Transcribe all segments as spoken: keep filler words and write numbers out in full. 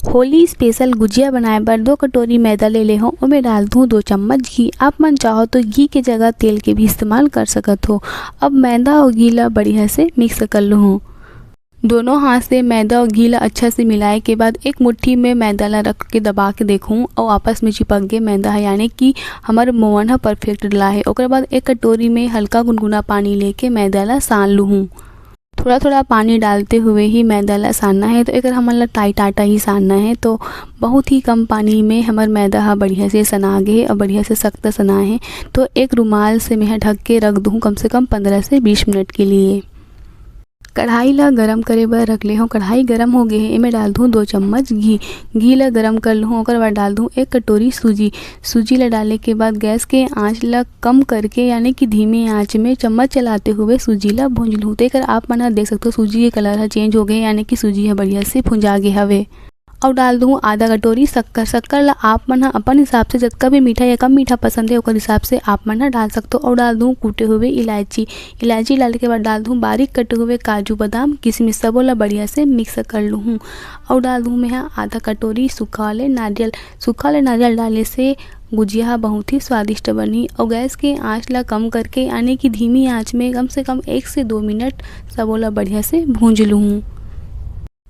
Holi special gujiya बनाए बर दो कटोरी मैदा ले ले हो, ओमे डाल दूँ दो चम्मच घी। आप मन चाहो तो घी के जगह तेल के भी इस्तेमाल कर सकत हो। अब मैदा और घी ला बढ़िया से मिक्स कर लूँ। दोनों हाथ से मैदा और घी ला अच्छा से मिलाए के बाद एक मुट्ठी में मैदा ला रख के दबा के देखूँ और आपस में चिपक गए मैदा है, यानी कि हमर मोवन ह परफेक्ट डला है। ओकर बाद एक कटोरी में हल्का गुनगुना पानी लेके मैदा ला सान लूँ। थोड़ा थोड़ा पानी डालते हुए ही मैदा ला सानना है। तो एकर हमन ला टाइट आटा ही सानना है। तो बहुत ही कम पानी में हमर मैदा ह बढ़िया से सना गे हे और बढ़िया से सख्त सना है। तो एक रुमाल से मैं ढक के रख दूँ कम से कम पंद्रह से बीस मिनट के लिए। कढ़ाई ला गरम करे बर रख ले हूँ। कढ़ाई गरम हो गए है, एमे डाल दूँ दो चम्मच घी। घी ला गरम कर लूँ, ओकर बाद डाल दूँ एक कटोरी सूजी। सूजी ला डाले के बाद गैस के आंच ला कम करके, यानी कि धीमे आंच में चम्मच चलाते हुए सूजी ला भूंज लूँ। तेकर आप मन ह देख सकते हो, सूजी के कलर ह चेंज हो गए, यानी कि सूजी ह बढ़िया से भुंजा गे हवे। अउ डाल दूँ आधा कटोरी शक्कर। शक्कर ला आप मन ह अपन हिसाब से, जतका भी मीठा या कम मीठा पसंद है, ओकर हिसाब से आप मन ह डाल सकते हो। अउ डाल दूँ कूटे हुए इलायची। इलायची डाले के बाद डाल दूँ बारीक कटे हुए काजू, बादाम, किशमिश, सबो ला बढ़िया से मिक्स कर लूँ। अउ डाल दूँ मैं ह आधा कटोरी सूखा वाले नारियल। सूखा वाले नारियल डाले से गुजिया ह बहुत ही स्वादिष्ट बनही। अउ गैस के आंच ला कम करके, यानी कि धीमी आंच में कम से कम एक से दो मिनट सबो ला बढ़िया से भूंज लूँ।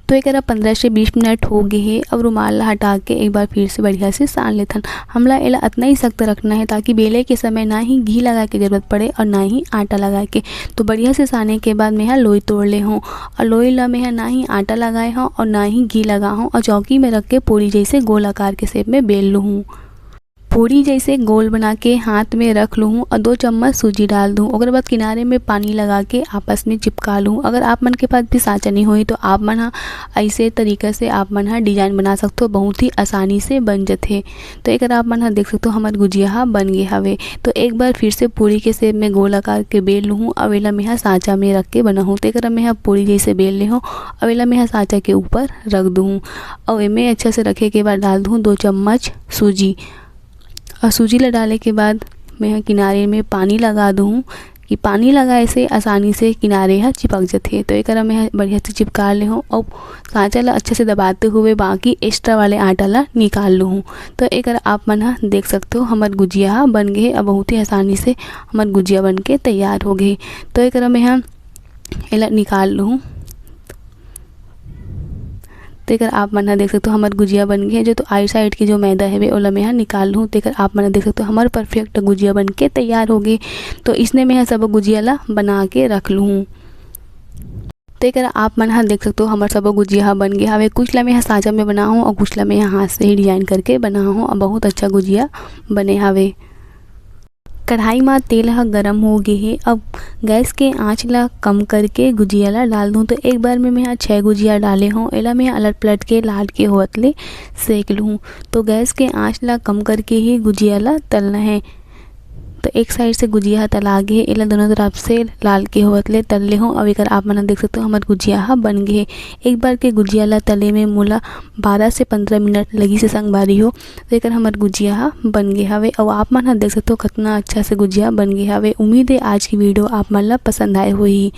तो एकरा पंद्रह से बीस मिनट हो गए हे। अब रुमाल ला हटा के एक बार फिर से बढ़िया से सान लेथन। हमला एला अतना ही सख्त रखना है, ताकि बेले के समय ना ही घी लगा के जरूरत पड़े और ना ही आटा लगा के। तो बढ़िया से साने के बाद मैं ह लोई तोड़ ले हूँ, और लोई ला मैं ह ना ही आटा लगाए हूँ और ना ही घी लगा हूँ, और चौकी में रख के पूरी जैसे गोल आकार के शेप में बेल लूँ। पूरी जैसे गोल बना के हाथ में रख लूँ और दो चम्मच सूजी डाल दूँ। ओकर बाद किनारे में पानी लगा के आपस में चिपका लूँ। अगर आप मन के पास भी सांचा नहीं होई, तो आप मन ह ऐसे तरीका से आप मन ह डिजाइन बना सकते हो, बहुत ही आसानी से बन जथे। तो एकर आप मन ह देख सकते हो, हमर गुजिया ह बन गे हवे। तो एक बार फिर से पूरी के शेप में गोल आकार के बेल लूँ, अउ एला मैं ह सांचा में रख के बनाहूँ। तो एकरा मैं ह पूरी जैसे बेल ले हूँ, अउ एला मैं ह सांचा के ऊपर रख दूँ, अउ एमे अच्छा से रखे के बाद डाल दूँ दो चम्मच सूजी। और सूजी ला डाले के बाद मैं ह किनारे में पानी लगा दूँ, कि पानी लगाए से आसानी से किनारे ह चिपक जथे। तो एकरा मैं ह बढ़िया से चिपका ले हूँ और सांचा ला अच्छे से दबाते हुए बाकी एक्स्ट्रा वाले आटा ला निकाल लूँ। तो एकरा आप मन ह देख सकते हो, हमर गुजिया ह बन गे हे। अब बहुत ही आसानी से हमर गुजिया बन के तैयार हो गे। तो एकरा मैं ह एला निकाल लूँ। तेकर आप मन ह देख सकते हो, हमर गुजिया बन गे हे। जो तो आइट साइड के जो मैदा हवे, ओला मैं ह निकाल लूँ। तेकर आप मन ह देख सकते हो, हमर परफेक्ट गुजिया बन के तैयार हो गे। तो इसने मैं ह सब गुजिया ला बना के रख लूँ। तेकर आप मन ह देख सकते हो, हमर सबो गुजिया ह बन गे हवे। कुछ ला मैं ह सांचा में बनाहूँ और कुछ ला मैं ह हाथ से ही डिजाइन करके बनाहूँ। और बहुत अच्छा गुजिया बने हवे। कढ़ाई म तेल ह गरम हो गे हे। अब गैस के आंच ला कम करके गुजिया ला डाल दूँ। तो एक बार में मैं ह छः गुजिया डाले हूँ। एला मैं ह अलट पलट के लाल के होवत ले सेक लूँ। तो गैस के आंच ला कम करके ही गुजिया ला तलना है। तो एक साइड से गुजिया ह तला गे हे, एला दोनों तरफ से लाल के होवत ले तल ले हूँ। अब एकर आप मन ह देख सकते हो, हमर गुजिया ह बन गे हे। एक बार के गुजिया ला तले में मोला बारह से पंद्रह मिनट लगिस हे संगवारी हो। तो एकर हमर गुजिया ह बन गे हवे। अउ आप मन ह देख सकते हो, कितना अच्छा से गुजिया बन गे हवे। उम्मीद है आज की वीडियो आप मन ला पसंद आए होही।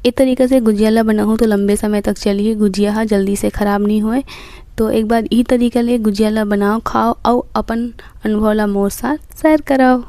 ए तरीका से गुजिया ला बनाहू तो लंबे समय तक चलही, गुजिया ह जल्दी से खराब नहीं होए। तो एक बार ई तरीका ले गुजिया ला बनाओ, खाओ अउ अपन अनुभव ला मोर साथ शेयर कराओ।